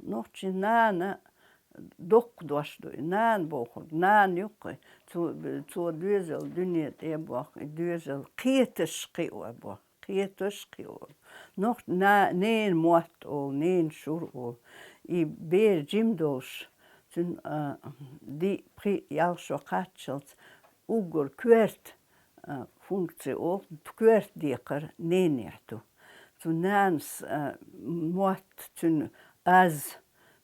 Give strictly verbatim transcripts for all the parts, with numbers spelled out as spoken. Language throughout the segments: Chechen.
Нохчийн нана доккха дош ду и, нана бохург, нана ю-кх и. Цо, цо доьзал дуьне тӀе а боху, и доьзал кхеташ кхио боху, кхеташ кхио. Нохчийн на-, ненан мотт олу, ненан шура олу. И бер жима долуш, цуьнан, а, диъ, пхи, ялх шо кхаччалц уггар коьрта, а, функци олу, коьрта декхар ненехь ду. Цу нанас, а, мотт, цуьнан аз,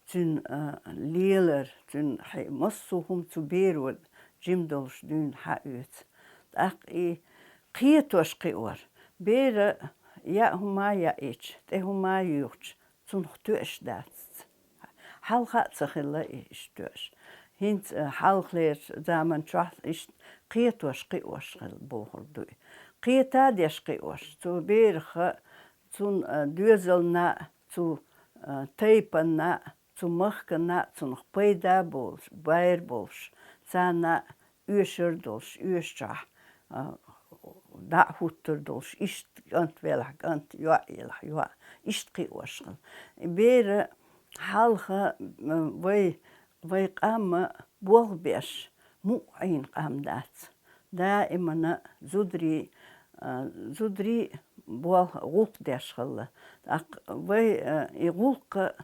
цуьнан, а, лелар, цуьнан хье-, массо а хӀума цу беро жима долуш дуьйна хьаоьцу. ТӀаккха и кхетош кхиор, бер яа хӀума а яийча, тӀе хӀума а юьйхича, цунах тоьаш дац. Хьалха а ца хилла и иштта тоьаш. ХӀинца, э, хьалхалерчу заман чохь иштта кхетош кхиош хилла бохург ду и. Кхета а деш кхиош, цу берах, цунна, э, доьзална а, цу, э, тайпанна а, цу махкана а, цунах пайда а болуш, байр а болуш, царна а оьшур а долуш, оьшучохь, а, дӀа а хӀуттур а долуш, иштта кӀант велахь кӀант, йоӀ елахь йоӀ, иштта кхиош хилла. Бер хьалха, м, вай, вай къам болх беш, мукъа Ӏийна къам дац. Даимана зударий, а, зударий болх, гӀуллакх деш хилла. ТӀаккха вай, а, и гӀуллакх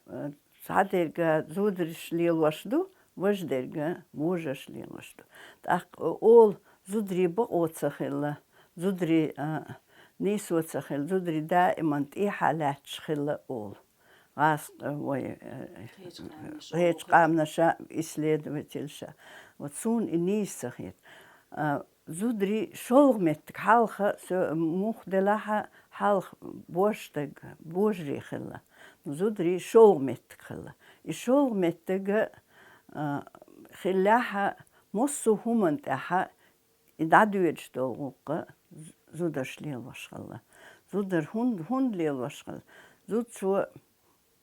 Э, цхьадерг зударша лелош ду, важдерг божарша лелош ду. ТӀаккха олу зударий бакъо ца хилла, зударий, а, нийсо ца хилла, зударий даиман тӀехьа лаьтташ хилла олу. ГӀазкх-, вай, э, кхечу къаьмнаша, кхечу къаьмнаша, исследовательша. Вот суна и нийса ца хета. А, Зударий шолгӀа меттиг хьалха, со-, муха делахь а, хьалха божарий стаг, божарий хилла. Зударий шолгӀа меттиг хилла. И шолгӀа меттиг, а, хиллехь а, массо а хӀуманна тӀехь а и дӀадоьдуш долу гӀуллакх з-, зударша лелош хилла. Зудар хӀунда, хӀунда лелош хилла? Зудчо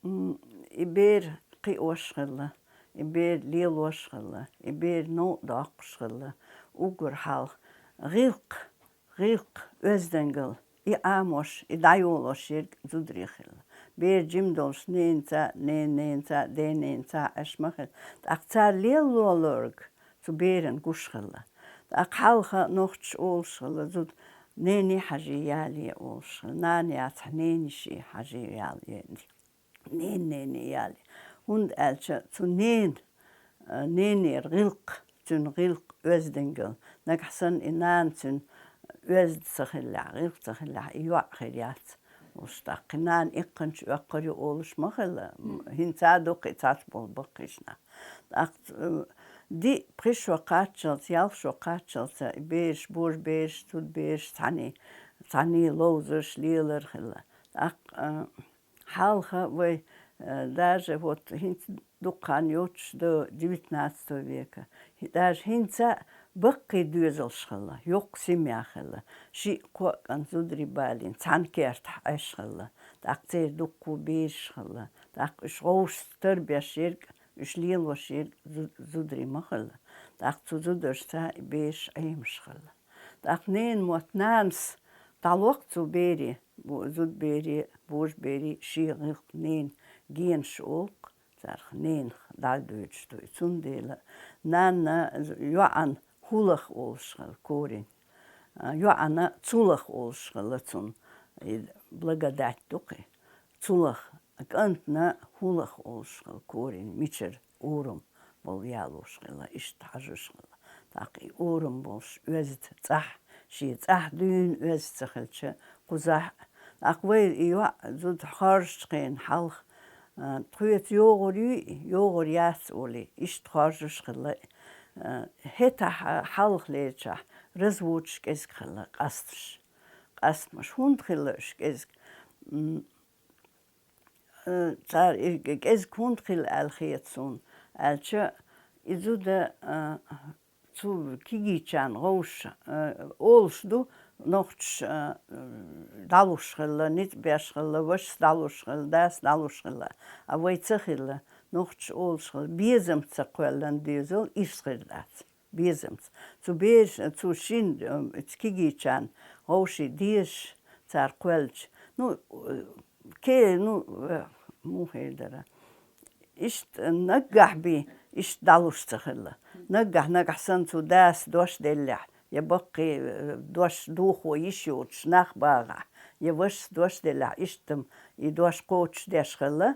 М, и бер кхиош хилла, и бер лелош хилла, и бер новкъа доккхуш хилла, уггар хьалха. ГӀиллакх, гӀиллакх, оьздангалла, и Ӏамош, и дӀайолош ерг зударий хилла. Бер жима долуш ненаца, ненан ненаца, ден ненаца Ӏаш ма хилла. ТӀаккха цара леллолург цу беран гуш хилла. ТӀаккха хьалха нохчаша олуш хилла зуда: «Нене хьажий ялае», олуш хилла. Нана яцахь, нениший хьажий ялае. Ненан нене ялае. ХӀунда аьлча цу нен-, а, ненера гӀиллакх, цуьнан гӀиллакх, оьздангалла. Нагахь санна и нана цуьнан оьзда ца хиллехь, гӀиллакх ца хиллехь, и йоӀ хир яц. Уьш тӀаккха нана иккханчу оьккхур ю олуш ма хилла. ХӀинца а ду-кх и цхьацца болу баккхийчу наха. ТӀаккха, э, диъ, пхи шо кхаччалц, ялх шо кхаччалц и бераш, божабераш, зудабераш цхьаьний, цхьаьний ловзуш, лелар хилла. ТӀаккха, э, Хьалха вай, э, даже вот хӀинца дукха хан йоцуш ду девятнадцатого века. Даже хӀинца баккхий доьзалш хилла, йоккха семья хилла. Шиъ, кхоъ кӀант зударий балийна, цхьана кертахь Ӏаш хилла. ТӀаккха церан дуккха бераш хилла. ТӀаккха уьш гӀовшашца тарбеш ерг, уьш лелош ерг зу-, зударий ма хилла. ТӀаккха цу зударшца и бераш Ӏемаш хилла. ТӀаккха ненан мотт нанас дӀалокх цу бере, бу-, зудабере, божабере шен гӀиллакх, ненан генаш олу-кх, царах ненах дӀадоьдуш ду и. Цундела нанна йоӀана хӀулах олуш хилла, корень. А, йоӀана цулах олуш хилла цунна. И благодать ду-кх и. Цулах, кӀантана хӀулах олуш хилла, корень, мичара урам болу ялош хилла, иштта хьажош хилла. ТӀаккха и урам болуш оьзда цӀахь, шен цӀахь дуьйна оьзда ца хилча, кхузахь а. ТӀаккха вай и йоӀ, зуда хоржучу хенахь хьалха, а, тхоьца йогӀур юй, йогӀур яц олий, иштта хоржуш хилла. А, хӀетахь, хьалхалерчохь разводаш кӀезиг хилла, къасташ. Къастамаш. ХӀунда хилла уьш кӀезиг? М, Э, цара и кӀезиг хӀунда хилла аьлла хета суна, аьлча, и зуда, э, цу кегийчарна гӀовш, э, олуш ду, нохчаш, э, дӀалуш хилла, ницкъ беш хилла, вашас дӀалуш хилла, дас дӀалуш хилла. А вай ца хилла, нохчаш олуш хилла, безамца ца кхоьллина доьзал ирс хир дац. Безамца. Цу бераш-, цу шин, э, цу кегийчарна гӀовший дезаш цара кхоьллича. Ну, э, ке-, ну, э, муха эр дара. Иштта наггахь бий, иштта дӀалуш ца хилла. Наггахь, нагахь санна цу дас дош деллехь, я баккхий, э, дош дохо йиш йоцуш нах багӀахь, я вашас дош деллехь, иштта-м и дош кхочушдеш хилла,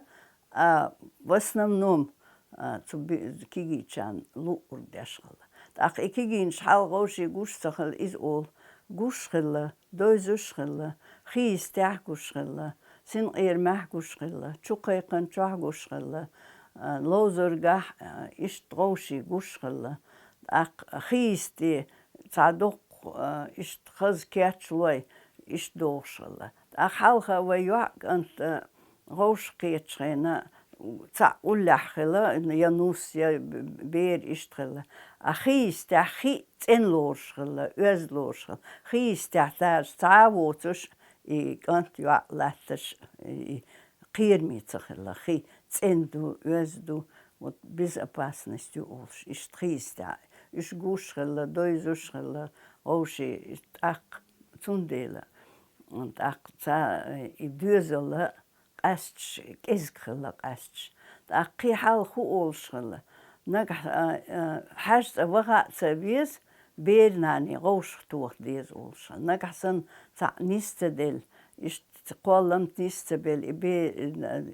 а в основном, а, цу би-, кегийчарна луъург деш хилла. ТӀаккха и кегийнаш хьалха вовшийн гуш ца хилла, иза олу, гуш хилла, дойзуш хилла, хи йистехь гуш хилла, синкъерамехь гуш хилла, чу кхайкханчохь гуш хилла, а, ловзаргахь, а, иштта вовшийн гуш хилла. ТӀаккха хи йисте цхьа доккха, а, иштта хаза кечлой, иштта догӀуш хилла. ТӀаккха хьалха вай йоӀ кӀант, а, вовшах кхеташ хенахь, цхьаъ уллехь хилла, я нус, я б-, бер иштта хилла. А хи йистехь хи цӀена лоруш хилла, оьзда лоруш хилла. Хи йистехь цаьрца цхьа а воцуш, и кӀант, йоӀ латташ, и кхераме ца хилла. Хи цӀена ду, оьзда ду, вот безопасность ю олуш, иштта хи йистехь. Уьш гуш хилла, дойзуш хилла, вовшийн тӀаккха. Цундела, тӀаккха цхьа, и доьзал а къаьсташ, кӀезиг хилла къаьсташ. ТӀаккха кхин хьалха хӀун олуш хилла? Нагахь, а, а, хьаьж цӀа ваха а ца веза, бер нани вовшах тоха деза олуш хилла. Нагахь санна цхьаъ нис ца делла, иштта кхолламца нис ца белла, и бе-,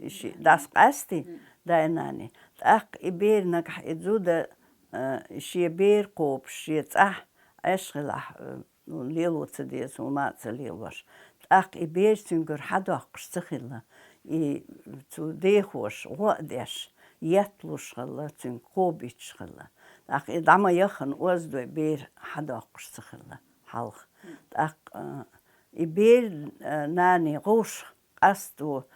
и ши-, дас къаьстий, дай-нани. ТӀаккха и бер нагахь и зуда, а, шен бер кхобуш, шен цӀахь Ӏеш хилахь, а, ну, лело ца деза, хӀума а ца лелош. ТӀаккха и бер цуьнгара хьадоккхуш ца хилла, и цу дехоша гӀо а деш, етталуш хилла, цуьнга кхобуьйтуш хилла. ТӀаккха и дӀа ма яххана оздой бер хьадоккхуш ца хилла хьалха. ТӀаккха, а, и бер, а, нани гӀовшах къасто,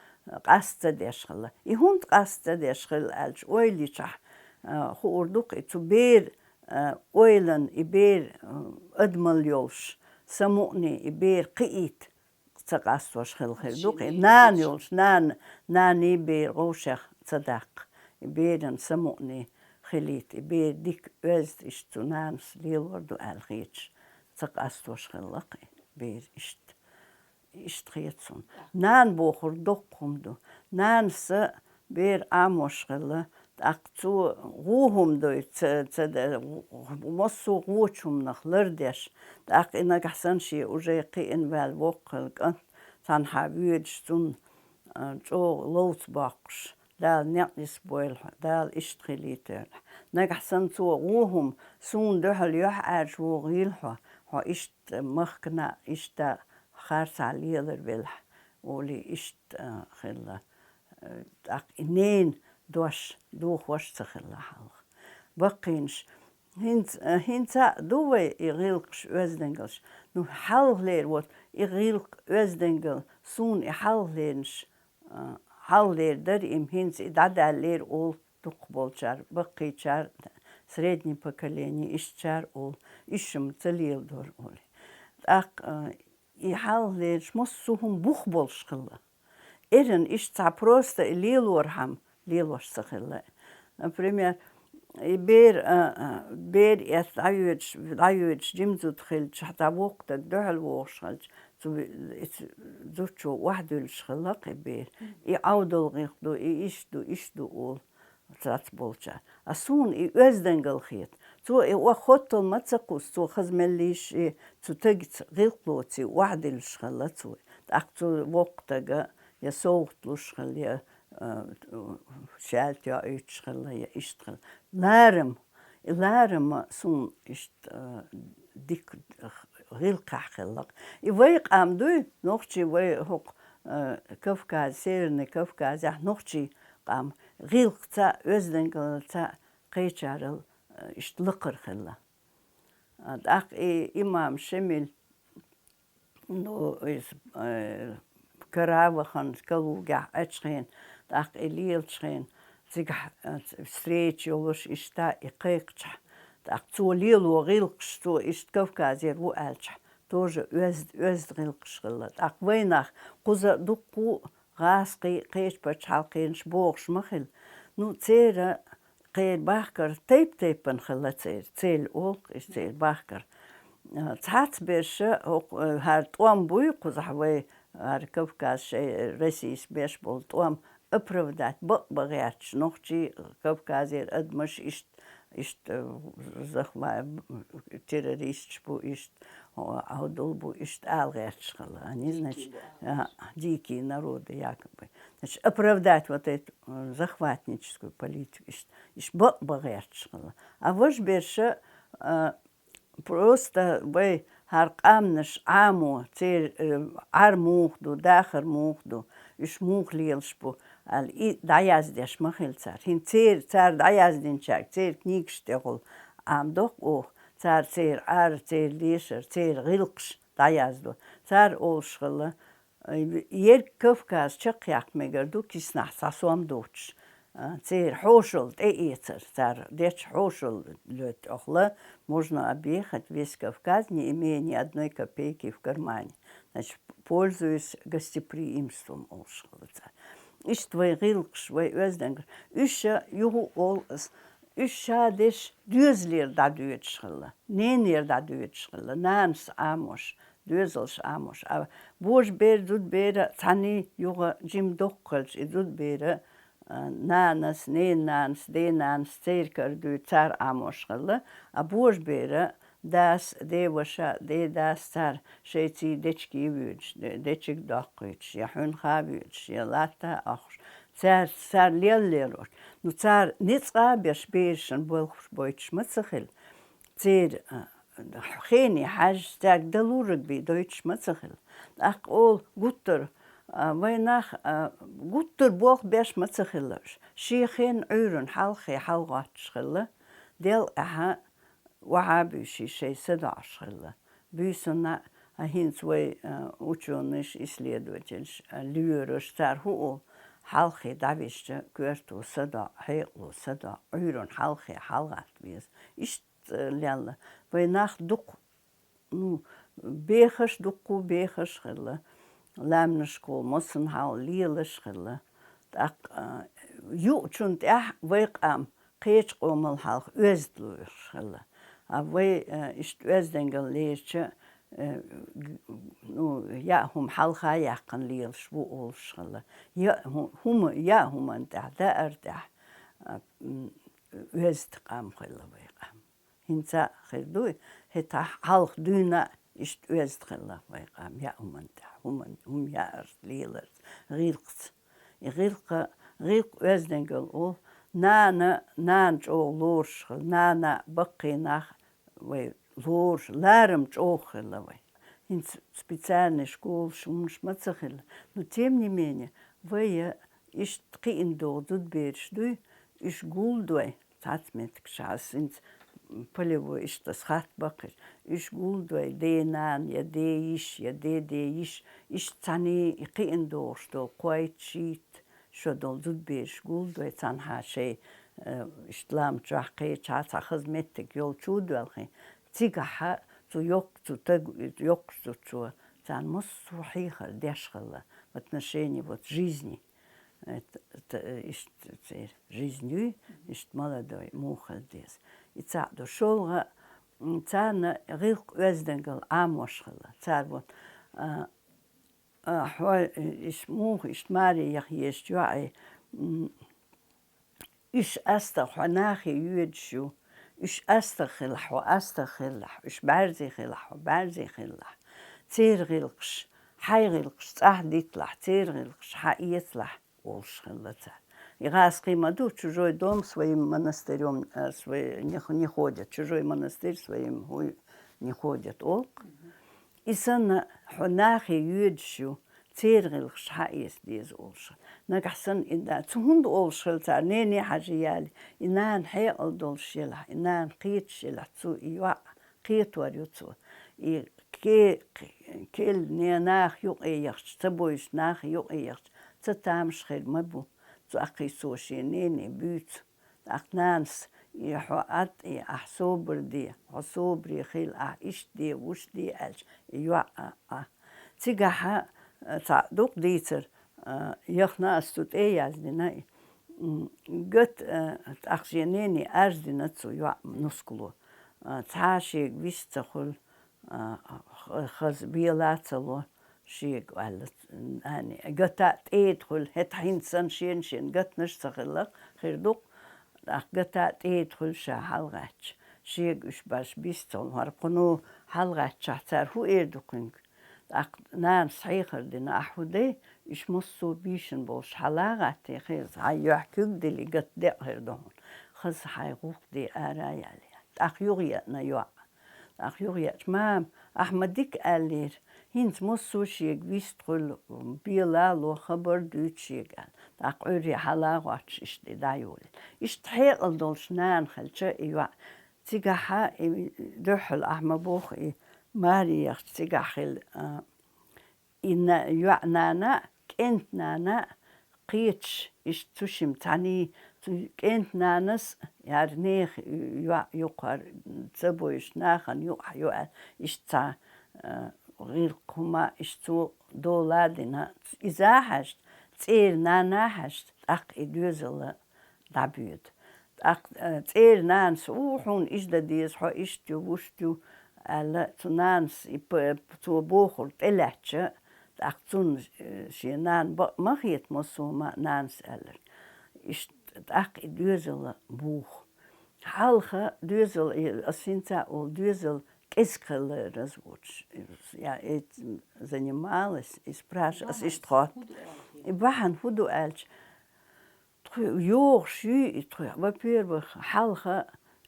къаста ца деш хилла. И хӀунда къаста ца деш хилла аьлча, ойла йичахь, а, хуур ду-кх и цу бер, а, ойланна и бер, а, адамалла йолуш, самукъане и бер кхиийта ца къастош хилла хир ду-кх и. Нана йолуш, нана, нани бер вовшех ца даккха. И беран самукъане хилийта, и бер дика оьзда иштта цу нанас лелор ду аьлла хеташ, ца къастош хилла-кх и бер иштта. Иштта хета суна. Нана бохург доккха хӀума ду. Нанас бер Ӏамош хилла, тӀаккха цо вон хӀума дуй, ца, ца де-, массо а вочу хӀуманах лардеш. ТӀаккха и нагахь санна шен уже кхиъна ваьлла воккха хилла кӀант, цхьанхьа воьдуш цунна, а, чӀогӀа ловца боккхуш. Дала некъ йисбойла хьо, Дала иштта хилийтойла. Нагахь санна цо вон хӀума суна дуьхьал юьхьӀаьржа вогӀийла хьо, хьо иштта махкана, иштта харцахь лелар велахь, олий иштта, а, хилла. Э, тӀаккха и ненан дош дохош ца хилла хьалха. Баккхийнаш, хӀинца, э, хӀинца а ду вай и гӀиллакхаш оьздангаллаш. Ну, хьалхалера вот и гӀиллакх оьздангалла, суна и хьалхалернаш, а, хьалхалера дара, и хӀинца и дӀадаьллера олу дукхахболчара, баккхийчара, среднее поколение, ишттачара олу, ишшам ца леладора олий. ТӀаккха, а, и хьалхалераш массо а хӀума бух болуш хилла. Эрна иштта цхьа просто и лелорхьама лелош ца хилла. Например, и бер, а, а, бер эцна дӀайоьдуш, дӀайоьдуш жима зуда хилча, хьан цхьа воккха даг дуьхьал вогӀуш хилча, цу, и цу зудчо охьадуьллуш хилла-кх и бер. И Ӏовдал гӀиллакх ду, и иштта ду, иштта ду олу цхьацболчара. А суна и оьздангалла хета. Цо и охьахӀоттал ма ца кхуссу, цо хаза меллиша и цу тагца гӀиллакх лоций охьадиллуш хилла цо. ТӀаккха цу воккха тага я совгӀат луш хилла, я, а, шаьлта йоуьйтуш хилла, я иштта хилла. Ларам, и ларам суна иштта, а, дика гӀиллакхехь хилла-кх. И вай къам дуй, нохчий вай хӀокху, а, Кавказ, Северный Кавказехь нохчий къам гӀиллакхца, оьздангаллица кхечарал, а, иштта лакхара хилла. А, тӀаккха и имам Шемиль, ну, иза, э, кара вахана, Калугехь Ӏачу хенахь, тӀаккха и лелачу хенахь, цигахь, э, встреча йолуш иштта и кхайкхачахь, тӀаккха цо лело гӀиллакхаш, цо иштта Кавказера ву аьлчахь, тоже оьзда, оьзда гӀиллакхаш хилла. ТӀаккха вайнах кхуза дуккха а гӀазкхий, кхечу пачхьалкхенаш богӀуш ма хилла. Ну, церан кхеран бахкар тайп-тайпана хилла церан, церан олу-кх иза церан бахкар. А, цхьацберш, хӀокху, а, хӀара тӀом буй кхузахь вай, хӀара Кавказ шайн Россис беш болу тӀом, оправдать, бакъ-бакъ гӀерташ, нохчий, Кавказера адамаш иштта, иштта, э, захва-, террористаш бу, иштта, о, гӀадал бу, иштта ала гӀерташ хилла. Они, значит, дикие народы якобы. Значит, оправдать вот эту, э, захватническую политику, иштта, иштта бакъ-бакъ гӀерташ хилла. А важа бераша, э, просто вай хӀара къаманаш Ӏамо, церан, э, Ӏар муха ду, дахар муха ду, уьш муха лелаш бу, аьлла, и дӀаяздеш ма хилла цар. ХӀинца церан, цар дӀаяздинчаьрга, церан книгаш тӀехула Ӏамадоккху оха, цар, церан Ӏар, церан дешар, церан гӀиллакхаш дӀаяздо. Цар олуш хилла, Э, ерриг Кавказ чекхъяккха мегар ду киснахь цхьа сом доцуш. А, церан хьошалла тӀеэцар, цара дечу хьошалла лоьттахула, можно объехать весь Кавказ, не имея ни одной копейки в кармане. Значит, пользуясь гостеприимством, олуш хилла цара. Иштта вай гӀиллакхаш, вай оьздангалла. Уьш ша юха олу ас, уьш ша деш доьзалера дӀадоьдуш хилла, ненера дӀадоьдуш хилла, нанас Ӏамош, доьзалш Ӏамош. А божабер, зудбера цхьаьний юха жима доккха хилча, и зудбера, а, нанас, ненананас, денанас церан кара дуьйцу, цара Ӏамош хилла. А божабера дас, деваша, дедас цара шайций дечигий воьдуш, де-, дечиг доккхуьйтуш, я хьуьнха воьдуш, я латта Ӏохуш. Цара, цара леллера оцу. Ну, цара ницкъ а беш берашна балхаш бойтуш ма ца хилла. Церан, а, хене хьаьжча, цаьрга дан лураг бен дойтуш ма ца хилла. ТӀаккха олу гуттар, а, вай нах, а, гуттар болх беш ма ца хилла уьш. Шен хенна Ӏуьйранна хьалххе хьалагӀоттуш хилла, делкъехьа охьа а буьйший шайн са доӀуш хилла. Буьйсанна а хӀинца вай, а, учёныйш, исследовательш, а, лоьраш, цара хӀу олу, хьалххе дӀависча, коьрто са доӀу, хьекъало са доӀу, Ӏуьйранна хьалххе хьалагӀатта веза. Иштта лелла. Вай нах дукха, ну, бехаш, дуккха бехаш хилла. Ламнашкахула массанхьа лелаш хилла. ТӀаккха, а, юучунна тӀехь вай къам кхечу къомал хьалха оьзда лоьраш хилла. А вай, а, иштта оьздангалла лерча, а, г-, ну, яа хӀума хьалха яьккхина лелаш ву олуш хилла. Яа хӀу-, хӀума, яа хӀуманна тӀехь, даар тӀехь, а, м, оьзда къам хилла вай къам. ХӀинца а хир дуй, хӀетахь хьалха дуьйна а иштта оьзда хилла вай къам, яа хӀуманна тӀехь, хӀуман-, хӀума яарца, леларца, гӀиллакхца. И гӀиллакх, гӀиллакх оьздангалла олу, нана, нана чӀогӀа лоруш хилла, нана баккхий нах вай лоруш, ларам чӀогӀа хилла вай. ХӀинца специальный школаш, хӀуманаш ма ца хилла. Но тем не менее, вай иштта кхиъна догӀу зудбераш дуй, уьш гулдой, цхьацца меттигаш, ас хӀинца полевой иштта ас хатта баккхийча, уьш гулдой, ден-нана я ден-йиша, я ден-ден-йиша, иштта цхьаьний и кхиъна догӀуш долу кхойтта-шийтта шо долу зудбераш гулдой, цхьанхьа шайн, э, иштта лам чохь кхечахьа цхьа хаза меттиг йолчу а доьлхий, цигахьа цу йоккхачу таг-, йоккхачу зудчо царна массо а хьехар деш хилла в отношении вот жизни. Э, т-, т-, иштта церан жизнь юй, иштта молодой муха хила деза. И цхьаъ ду шолгӀа, м, царна гӀиллакх оьздангалла Ӏамош хилла. Цара вот, а, а, хьо, э, иш муха, иштта маре яха езачу йоӀе, м, уьш астагӀа хьо нахе йоьдуш ю, уьш астагӀа хилахь, хьо астагӀа хилалахь, уьш бӀаьрзе хилахь, хьо бӀаьрзе хилалахь. Церан гӀиллакхаш, хьайн гӀиллакхаш цӀахь дитталахь, церан гӀиллакхаш хьаэцалахь, олуш хилла цара. И гӀазкхий ма ду, чужой дом своим монастырём, э, свой-, не х-, не ходят, чужой монастырь своим хуй не ходят, олу. И санна, хьо нахе йоьдуш ю, церан гӀиллакхаш хьаэца деза олуш. Нагахь санна и да-, цу хӀунда олуш хилла цара, нене хьажа яьлла, и нана хьекъал долуш елахь, и нана кхеташ елахь, цу и йоӀ кхетор ю цо. И ке-, ке-, кел не-, наха юкъе яхча, ца буьйсу наха юкъе яхча, ца тамаш хир ма бу. Цу аккхий цо шен нене буьйцу. ТӀаккха нанас: «И хьо атта, и ахь собар де, хьо собаре хила, ахь иштта де, вуьшта де», — аьлча, и йоӀ а, а. Цигахьа, а, цхьаъ дукха дийцар, а, яхна ас цу тӀе яздина и. М, гат, а, тӀаккха шен нене арздина цу йоӀ нускало. А, цхьа шега вист ца хуьлу, а, х-, хаза бела ца ло, шега аьлла, нани, гата тӀеда хуьлу, хӀета хӀинца санна шена-шена гатанаш ца хилла, хир ду-кх, тӀаккха гата тӀеда хуьлу ша хьалагӀаьттича. Шега уьш баш бист цунна, хӀара кхуьно хьалагӀаьттичахь, цара хӀун эр ду кхуьнга? ТӀаккха нанас хьехар дина, ахь хӀун де, уьш массо а бийшина болуш хьалагӀатта, хеза, хьайн юьхь куьг дели, гатдеа хир ду хьуна. Хаза хьайн гӀуллакх де ара яьлла. ТӀаккха юха еана йоӀ. ТӀаккха юха еача, мама, ахь ма дика аьллера, хӀинца массо а шега вист хуьлу, бела ло, хабар дуьйцу шега аьлла. ТӀаккха Ӏуьйре хьала а гӀоттуш, иштта и дӀайолийна. Иштта хьекъал долуш нана хилча, и йоӀ цигахьа, и дуьхьал ахь ма боху, и маре яхча цигахь хилла, а, и на-, йоӀ нана а, кӀентан нана а кхеташ, иштта цу шимма цхьаьний, цу кӀентан нанас, яра нехан йоӀ ю-кх хӀара, ца бовзуш нахана юкъахь ю аьлла, иштта цхьа, а, гӀиллакх хӀума, иштта цо дола а дина, иза а хьаьжна, цӀера нана а хьаьжна, тӀаккха и доьзал а дӀабоьду. ТӀаккха, э, цӀера нанас: «У, хьуна иштта дан деза, хьо иштта ю, вуьшта ю», — аьлла, цу нанас и п-, цо бохург тӀелаьцча, тӀаккха цунна, э, шен нана бакъ ма хета массо а хӀума нанас аьлларг. Иштта тӀаккха и доьзал а буху. Хьалха доьзал, и, ас хӀинца а олу, доьзал кӀезиг хилла разводаш. Я, э, занималась, и спраш-, ас иштта хотту. И бахьана хӀун ду аьлча, тхо йогӀуш юй и тхо, во-первых, хьалха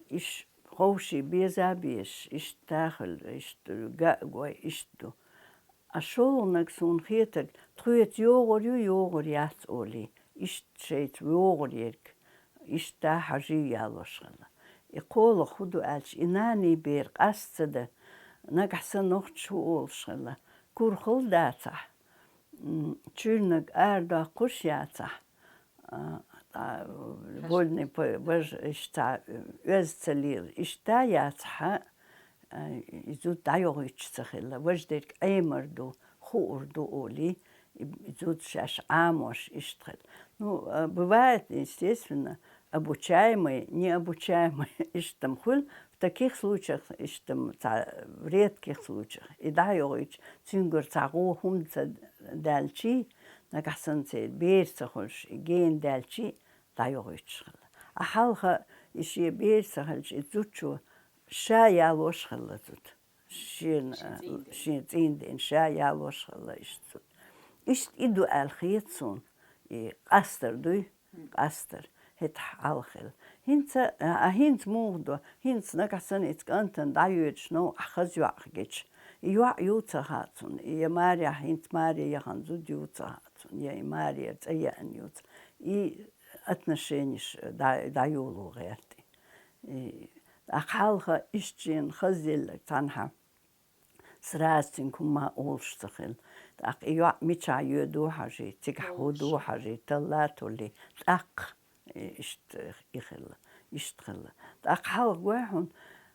иш ховший беза а безаш, иштта а хуьлу, иштта ган а гой, иштта ду. А шолгӀаниг суна хетарг, тхоьца йогӀур ю, йогӀур яц олий, иштта шайца йогӀур ерг, иштта а хьожий ялош хилла. И кхоалгӀа хӀун ду аьлча, и наний бер къаста ца дан, нагахь санна нохчаша хӀун олуш хилла, кура хала дацахь, м, чуьрниг арадоккхуш яцахь, а, а, вольный п-, баж-, иштта, оьзда ца лела, иштта яцахьа, а, и зуда дӀайохуьйтуш ца хилла. Важа дерг Ӏемар ду, хуур ду олий, и, и зуда шаьш Ӏамош иштта хилла. Ну, а, бывает, естественно, обучаемый, необучаемый, иштта-м хуьлу, в таких случаях, иштта-м, цхьа, в редких случаях, и дӀайохуьйтуш, цуьнгара цхьа гӀо хӀума ца даьлчий, нагахь санна церан бер ца хуьлуш, и гена даьлчий, дӀайохуьйтуш хилла. А хьалха и шен бер ца хилча, и зудчо ша ялош хилла зуда. Шена, шен цӀийнан ден ша ялош хилла иштта зуда. Иштта и ду аьлла хета суна, и къастар дуй, къастар, хӀетахь хьалха хилла. ХӀинца, а, хӀинца муха ду, хӀинца нагахь санна иза кӀантана дӀайоьдуш новкъахь хаза йоӀ гича, и йоӀ ю ца хаьа цунна, и я марехь, хӀинца маре яхана зуда ю ца хаьа цунна, я и марера цӀе еана ю ца. И отношенеш дӀа-, дӀайоло гӀерта. И, тӀаккха хьалха иштта шена хаза елларг цхьанхьа сразу цуьнга хӀумма олуш ца хилла. ТӀаккха и йоӀ мичахь йоьду хьажий, цигахь хӀун ду хьажий, талла а туллий, тӀаккха, и, иштта и хилла, иштта хилла. ТӀаккха хьалха гой хьуна,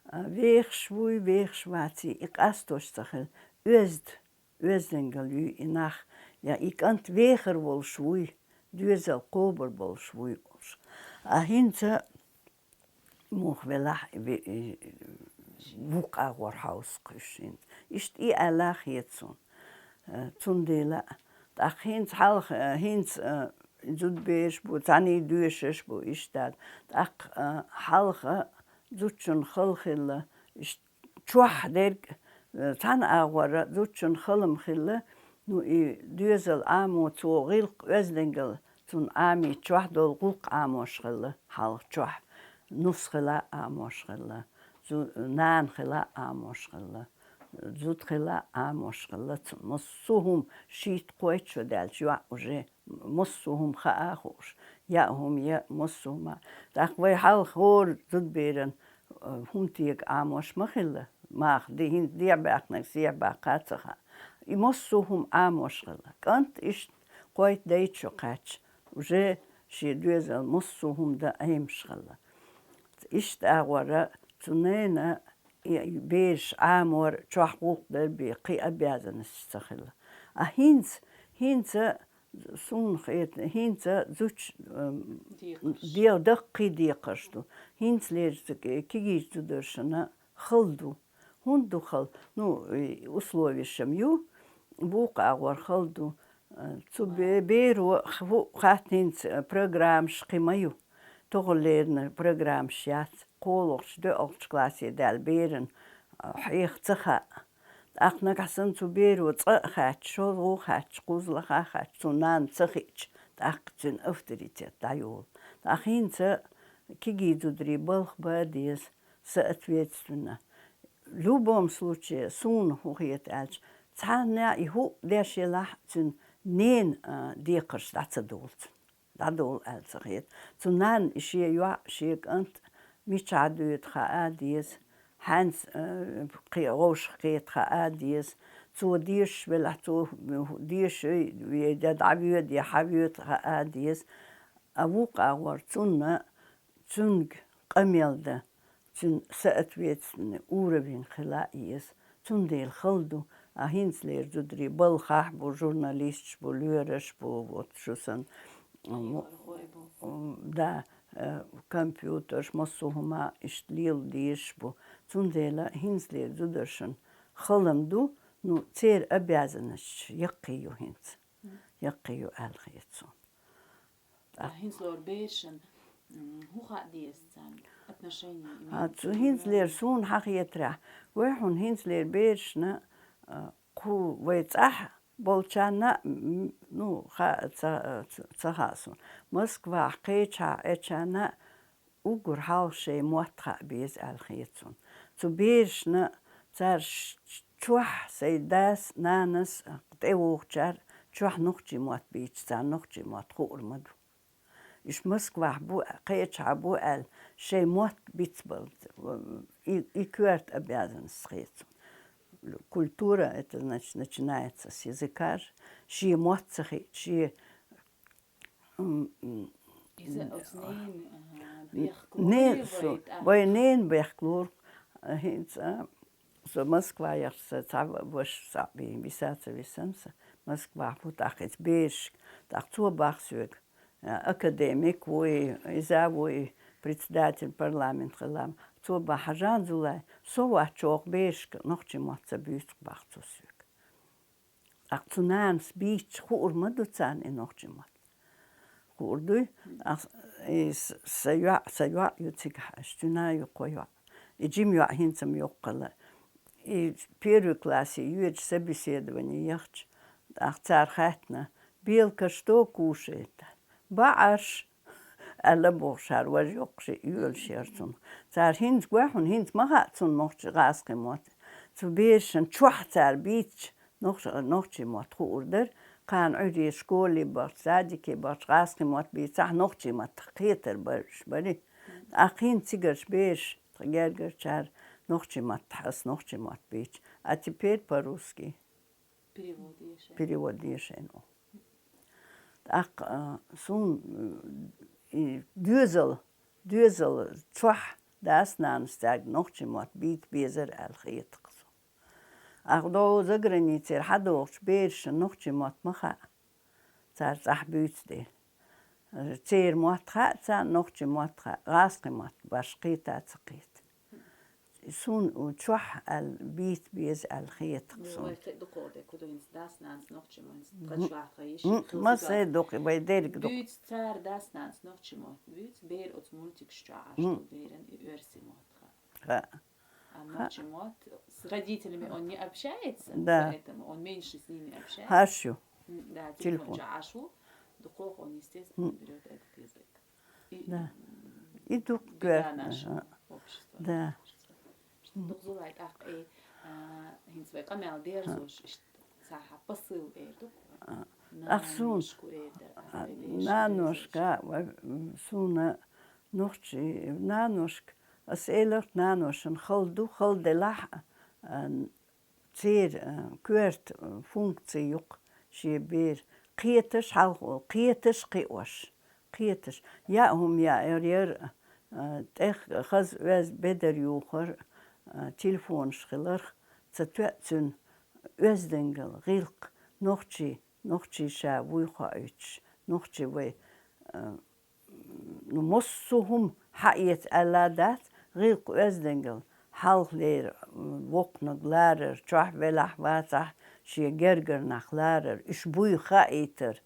а, вехаш вуй, вехаш ваций, и къастош ца хилла, оьзда, оьздангалла юй и нах, я и кӀант вехар волуш вуй, доьзал кхобур болуш вуй олуш. А хӀинца муха велахь, ве-, и, вукху агӀор хьовсу-кх уьш хӀинца. Иштта и аьлла хета суна. Э, цундела, тӀаккха хӀинца хьалха, э, хӀинца, э, зудабераш бу, цхьаьний доьшурш бу, иштта. ТӀаккха, э, хьалха зудчун хала хилла, иштта чохь дерг, э, цхьана агӀора зудчун хала-м хилла, ну, и доьзал Ӏамо цо гӀиллакх, оьздангалла, цунна Ӏамийча чохь долу гӀуллакх Ӏамош хилла, хьалха чохь нус хила а Ӏамош хилла, зу-, нана хила а Ӏамош хилла, зуда хила а Ӏамош хилла, цунна массо а хӀума шийтта-кхойтта шо даьлча, йоӀ уже массо а хӀума хаа а хууш, яа хӀума я, массо а хӀума. ТӀаккха вай хьалха хӀора зудаберан, э, хӀума тега Ӏамош ма хилла, маха де-, хӀинца дехьа баьккхинарг сехьа баккха а ца хаьа. И массо а хӀума Ӏамош хилла. КӀант иштта кхойтта-дейтта шо кхаьчча, уже шен доьзал массо а хӀума дан Ӏемаш хилла. Иштта агӀора цу нана и бераш Ӏамор, чохь гӀуллакх дар бен кхин обязанность ца хилла. А хӀинца, хӀинца суна хета, хӀинца зудчо, м, декхарш, де-, даккхий декхарш ду. ХӀинцалерчу ки-, кегийчу зударшна хала ду. ХӀунда ду хала? Ну, и условияш-м ю, Вукху агӀор хала ду, э, цу бе-, беро ху-, хатта хӀинца, э, программаш кхин ма ю. ТохаллернӀа программаш яц. КхоалгӀачу, доьалгӀачу классе даьлла берана, э, хьеха ца хаьа. ТӀаккха нагахь санна цу беро цкъа а хаьттича, шолгӀа а хаьттича, кхузлаха а хаьттича, цу нана ца хиъча, тӀаккха цуьнан авторитет дӀайолу. ТӀаккха хӀинца кегий зударий балха бан деза, соответственно. В любом случае, суна хӀун хета аьлча, цхьанна и хӀуъа деш елахь а, цуьнан ненан, а, декхарш дӀа ца долу цунна. ДӀадолу аьлла ца хета. Цу нанна и шен йоӀ, шен кӀант мичахь доьду хаа деза, хьаьнца, э, кхе-, вовшах кхета хаа деза. Цо дешаш велахь, цо дешаш ве-, я дӀавоьду, я хьавоьду хаа деза. А вукху агӀор цунна, цуьнга къамел дан, цуьнан соответственный уровень хила а еза. Цундела хала ду, а хӀинцалера зударий балхахь бу, журналисташ бу, лоьраш бу, вот шу санна, м, м, да, э, компьютерш, массо а хӀума иштта лела дезаш бу. Цундела хӀинцалера зударшна хала ду, ну, церан обязанносташ яккхий ю хӀинца. Яккхий ю аьлла хета суна. А хӀинцалера берашна, м, хӀун хаа деза царна отношение имеется в виду? А, цу хӀинцалера суна хьан хетарехь, вай хьуна хӀинцалера берашна, а, кху вай цӀахь болчарна, м, ну, ха-, ца, ца, ца хаьа суна. Москвахь кхечахьа Ӏечарна уггар хьалха шайн мотт хаа беза аьлла хета суна. Цу берашна цара ш-, чохь сайн дас, нанас, тӀевогӀучара чохь нохчийн мотт бийцича, царна нохчийн мотт хуур ма ду. Уьш Москвахь бу, кхечахьа бу аьлла, шайн мотт бицбала, и, и коьрта обязанность хета суна. Культура, это, значит, начинается с языка же, шен мотт ца хиъча, шен М, м, иза оцу ненан, а, н-, бехк лур нен-, вай тӀаккха? Вай ненан бехк лур, а, хӀинца, а, со Москвахь яхча, сан цхьа ва-, ваша цхьаъ бен, виса ца висина сан, Москвахь бу тӀаккха иза берашка, тӀаккха цо баха соьга, а, академик вуй, иза вуй, председатель парламента хилла, цо баха: «Жан Зулай, со вац чӀогӀа берашка нохчийн мотт ца буьйцу», баха цо соьга. ТӀаккха цу нанас бийцича хуур ма ду царна и нохчийн мотт. Хуур дуй? ТӀаккха и с-, сан йоӀ, сан йоӀ ю цигахь, аш цуьнан ю кхо йоӀ. И жима йоӀ хӀинца-м йоккха хилла. И первый классе йоьдуш собеседование яхча, тӀаккха цара хаьттина: «Белка что кушает?» «БаӀарш», аьлла бохуш, хӀара важа йоккхуш йоьлуш яра цунах. Цара хӀинца гой хьуна, хӀинца ма хаьа цунна нохчийн, гӀазкхийн мотт. Цу берашна чохь цара бийцича, нохч-, нохчийн мотт хуур дара, кхана Ӏуьйре школе бахча, садике бахча, гӀазкхийн мотт бийцахь, нохчийн маттах кхетар бараш бари. ТӀаккха хӀинца цигарш бераш, тхан гергарчара нохчийн маттахь ас нохчийн мотт бийцича. А теперь по-русски. Перевод ешай. Перевод ешай, ну. ТӀаккха, а, суна, м, и доьзал, доьзал чохь дас-нанас цаьрга нохчийн мотт бийца безар аьлла хета-кх суна. Ахь догӀу заграницера хьадогӀучу берашна нохчийн мотт ма хаьа. Цара цӀахь буьйцу дела. Церан мотт хаьа царна, нохчийн мотт хаьа, гӀазкхийн мотт башха кхета а ца кхета. Суна чохь аьлла, бийца беза аьлла хета-кх суна. Вай кхин дукха де кху дуьйна дас-нанас нохчийн мотт, тхан чохь тхан йиш, м, хила масса дукха, вай дерриг дукха. Дуьйцу цара дас-нанас нохчийн мотт, дуьйцу бер оцу мультикаш чохь Ӏаш ду, беран и оьрсийн мотт хаьа. Хаьа. А нохчийн мотт, с родителями он не общается, да, поэтому он меньше с ними общается. Хаш ю. М, да, телефон чохь Ӏаш ву, дукхох он, естественно, берёт этот язык. И, да. И дукха беда нашего общества. Да. Дукха зулай тӀаккха, э, а, хӀинца вай къамел дерзош, иштта цхьа посыл эр ду. А, ах, суна. Наношка эр дара, а, а, или наношка, ва-, м, суна нохчий, наношка, ас эларх наношна хала ду, хала делахь, а, церан, а, коьрта, а, функци ю-кх шен бер. Кхеташ хьалха, кхеташ кхиош. Кхеташ. Яа хӀума яар яра, а, тӀех хаза оьз-, бедар юхар, а, телефонаш хиларх, ца тоьа цуьнан оьздангалла, гӀиллакх, нохчий, нохчий ша вуй хоуьйтуш, нохчий вай, а, ну, массо а хӀума хьаэца аьлла дац, гӀиллакх, оьздангалла, хьалхалера воккханиг ларар, чохь велахь вацахь шен гергара нах ларар, уьш буй хаийтар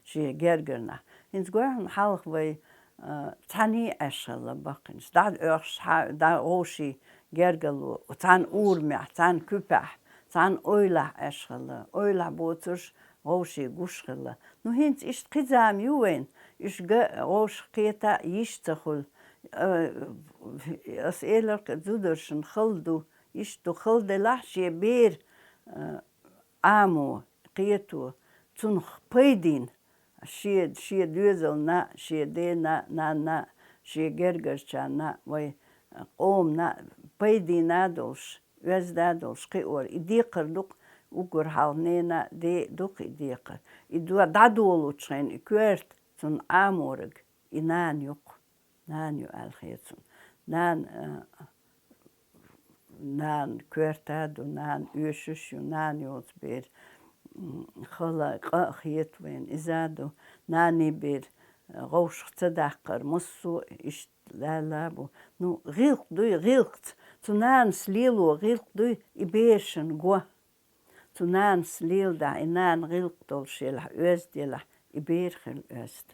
шен гергара нах. ХӀинца гой хьуна хьалха вай, а, цхьаьний Ӏаш хилла баккхийчу. ДӀа оьхуш, хьа-, дӀа вовшийн гергарло, цхьана урамехь, цхьана куьпехь, цхьана ойлахь Ӏаш хилла. Ойлахь боцурш вовшийн гуш хилла. Ну, хӀинца иштта кхин зама ю вайна, уьш га вовшах кхета йиш ца хуьлу. Э, ас элира-кх, зударшна хала ду, иштта ду, хала делахь шен бер, э, Ӏамо, кхето, цунах пайдина, шен, шен доьзална, шен дена, нанна, шен гергарчарна, вай къомана пайдина долуш, оьзда долуш кхиор. И декхар ду-кх уггар хьалха ненан, ден ду-кх и декхар. И до-, дӀадолучу хенахь и коьрта цунна Ӏамориг, и нана ю-кх. Нана ю аьлла хета суна. Нана, а, нана коьрта ду, нана оьшуш ю, нана йоцу бер, м, хала къа а хета вайна, иза ду. Нанин бер, а, вовшах ца даккхар массо а иштта лаьлла бу. Ну, гӀиллакх дуй, гӀиллакхца. Цу нанас лело гӀиллакх дуй, и берашна го. Цу нанас леладахь, и нана гӀиллакх долуш елахь, оьзда елахь, и бер хила оьзда.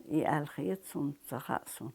И аьлла хета суна, ца хаьа суна.